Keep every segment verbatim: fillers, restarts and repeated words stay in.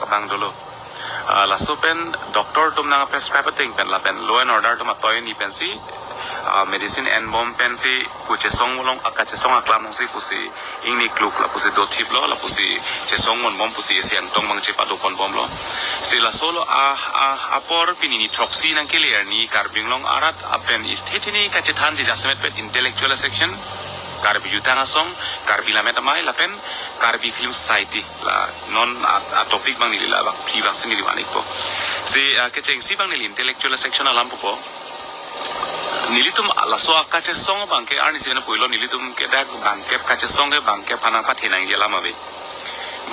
abang dolo. Ah, laso pen doctor atum nang prescribe ateng pen lapen law and order atum atoi ni pensi, ah, medicine enbom pensi pu chesong along, ah, kachesong aklam alongsi pusi ingni kluk lapusi dothiplo, lapusi chesong monbom pusi isi angtong bang chepado ponbomlo. Si laso lo, ah, ah, apor pini ni throksi nangkele arni Karbi Anglong arat apen state ni kachethanji jasemet pen intellectual section, Karbi Jutang Asong, Karbi Lammet Amei lapen Karbi Film Society, la non a, a topic bang neli la bang phli bangsi neli van-ikpo. Si, ah, kechengsi bang neli intellectual section alam pupo. Nelitum laso akachesong abang ke arnisi pen pulo, nelitum ke dak bangkep kachesong ke bangkep aphan nangpathe nangji alam ave.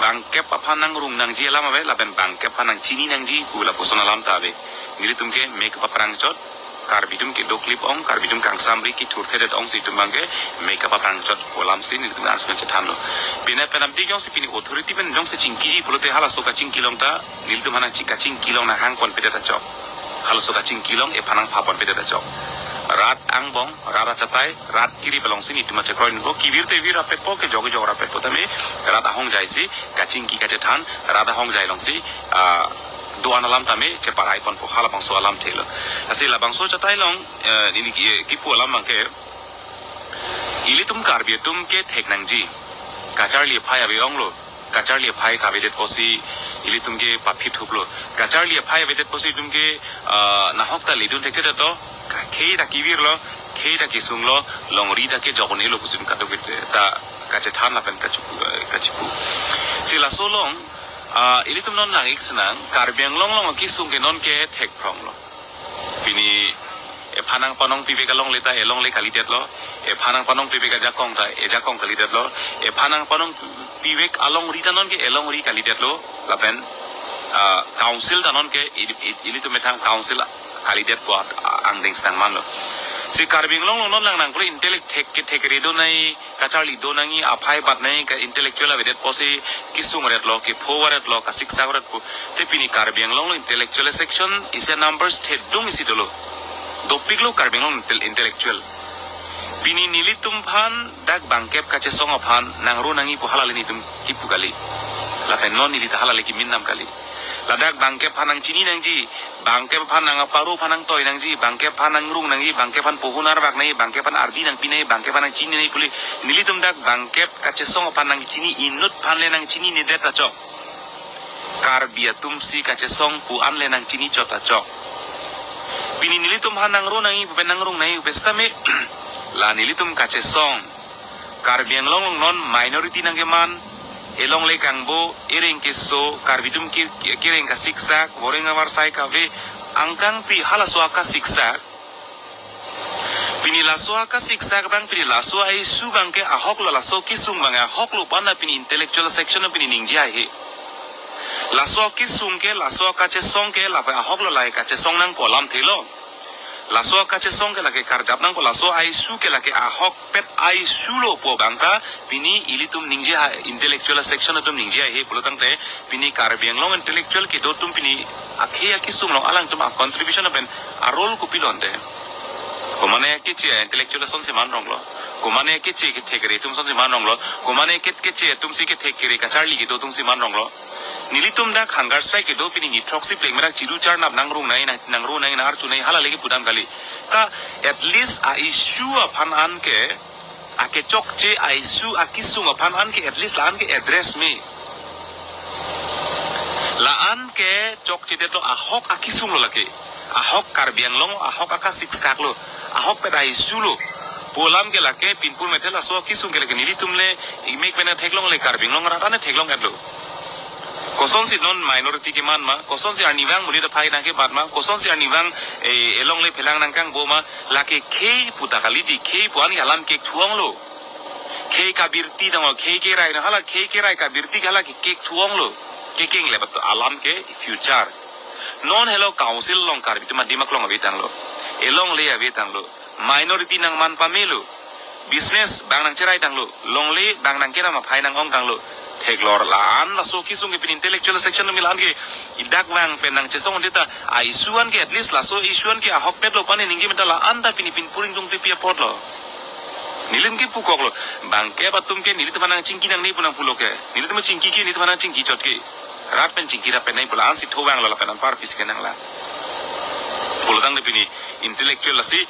Bangkep aphan nangrung nangji alam ave, lapen bangkep aphan nangchini nangji pu lapuson alam ta ave. Nelitum ke mek paprangchot, Karbi atum kedo klip ong, Karbi atum kangsamri kithurthedet ongsi itum bang ke mek paprangchot pu alamsi nelitum arnisi pen chethanlo. Pine penap dik jongsi pini authority pen jongsi chingkiji pulote halaso kachingki along ta nelitum aphan nangching kachingki along nanghang ponpedet achok. Halaso kachingki along ephan nangpha ponpedet achok. Rat angbong, rat achatai, rat kiri alongsi nelitum achekroi nbo, kevir te vir rapetpo, kejok kejok rapetpo tame, rat ahongjai si kachingki kachethan, rat ahongjai alongsi, ah, do-an alam tame cheparai ponpo, halabangso alamthe lo. Lasi labangso achatai along, eh, neli ki, kipu alam bang ke, ilitum Karbi atum ke thek nangji. Kacharli aphai ave onglo. Kacharli aphai kavedet pusi ilitum ke paphi thuplo. Kacharli aphai avedet pusi itum ke, ah, nahok ta ledun thekthedet lo. Ka-, khei ta kevirlo, khei ta kesunglo, longri ta kejok un-elo pusi itum kaduk ta kachethan lapen kachipu, eh, kachipu. Si laso along, ah, ilitum non nang-ik sinang, Karbi Anglong along kesung ke non ke thekphronglo. Pini ephan nangpanong pivek alongle ta elongle kalidetlo. Ephan nangpanong pivek ajakong ta ejakong kalidetlo. Ephan nangpanong pivek alongri ta non ke elongri kalidetlo. Lapen, ah, council ta non ke ili-, ili-, ilitum methang council kalidetpo at-, a-, angdeng sinang manlo. Si Karbi Anglong along non lang nangklo intellect thek kethekre do nai, kacharli do nangji, aphai bat nangji, ka intellectual avedet pusi kesung aret lo, kepho aret lo, kasiksak aret po. Te pini Karbi Anglong along intellectual section isi numbers thedung isi dolo. Dopiklo Karbi Anglong intel-, intellectual. Pini nelitum aphan dak bangkep kachesong aphan nangro nangji pu halale nelitum kipu kali. Lapen non neli ta halale kemin nam kali. Ladak bangkep aphan nangchini nangji, bangkep aphan nangparo aphan nangtoi nangji, bangkep aphan nangrung nangji, bangkep aphan pohon arvak nangji, bangkep aphan ardi nangpi nangji, bangkep aphan nangchini nangji pule, nelitum dak bangkep kachesong aphan nangchini inut aphan le nangchininedet achok. Karbi atum si kachesong pu an le nangchini chot achok. Pini nelitum aphan nangro nangji pu pen nangrung nangji pu pen sitame, la nelitum kachesong Karbi Anglong along non minority nangkeman, elongle kangbo, ereng keso, Karbi atum ke-, ke-, kereng kasiksak, voreng avarsai kave, angkangpi halaso akasiksak. Pini laso akasiksak bang, pini laso a-issue bang ke ahoklo, laso kesung bang ahoklo pu an ta pini intellectual section pini ningje haihe. Laso kesung ke, laso kachesong ke, lapu ahoklo, lahei kachesong nangpo alamthe lo. Laso kachesong ke lake karjap nangpo, laso a-issue ke lake ahokpet a-issue lo pu bang ta pini ilitum ningje ha, intellectual section atum ningje haihe pulo tangte pini Karbi Anglong intellectual kedo atum pini akhei akesung along alangtum a-contribution pen a-role kopilo ante. Komane keche intellectual asonsi man ronglo. Komane keche kethekre atum asonsi man ronglo. Komane ke-, keche atumsi kethekre kacharli kedo atumsi man ronglo. Nelitum dak hunger strike kedo pini ni throksi plengmerak chiru charnap nangrung nangji, nang-, nangro nangji, nang-arju nangji, halale kepudam kali. Ta at least a-issue aphan an ke, akechokche a-issue akesung aphan an ke at least la-an ke address me. La-an ke chokchedetlo, ahok akesung lo lake. Ahok Karbi Anglong, ahok akasiksak lo. Ahokpet a-issue lo. Pu alam ke lake pinpur methel laso kesung ke lake nelitum le imek pen theklongle, Karbi Anglong arat an theklong-etlo. Kosonsi non minority keman ma, kosonsi arnivang monit aphai nangkebat ma, kosonsi arnivang, eh, elongle phelang nangkangbo ma, lake khei pu ta kali di, khei pu an alam kekthu onglo. Khei kabirti dong, khei kerai dong, hala khei kerai kabirti hala ke kekthu onglo. Kekeng le bat alam ke future. Non helo council along Karbi atum adim aklong ave tanglo. Elongle ave tanglo. Minority nangman pamelo. Business bang nangcherai tanglo. Longle bang nangkenam aphai nang-ong tanglo. Theklor la-an laso kesung ke pini intellectual section atum la-an ke idak bang pen nangchesong undeta a-issue an ke at least laso issue an ke ahokpet lo pu an ningje menta la-an ta pini pinpur ingtungtepi apotlo. Nelitum kepukoklo. Bangkep atum ke nelitum aphan nangchingki nangne pu nangpulo ke. Nelitum chingki ke, nelitum aphan nangchingki chot ke. Rat pen chingki ra pen nai pula ansi thovanglo lapen anparpi si kenanglang. Pulotangte pini intellectual lasi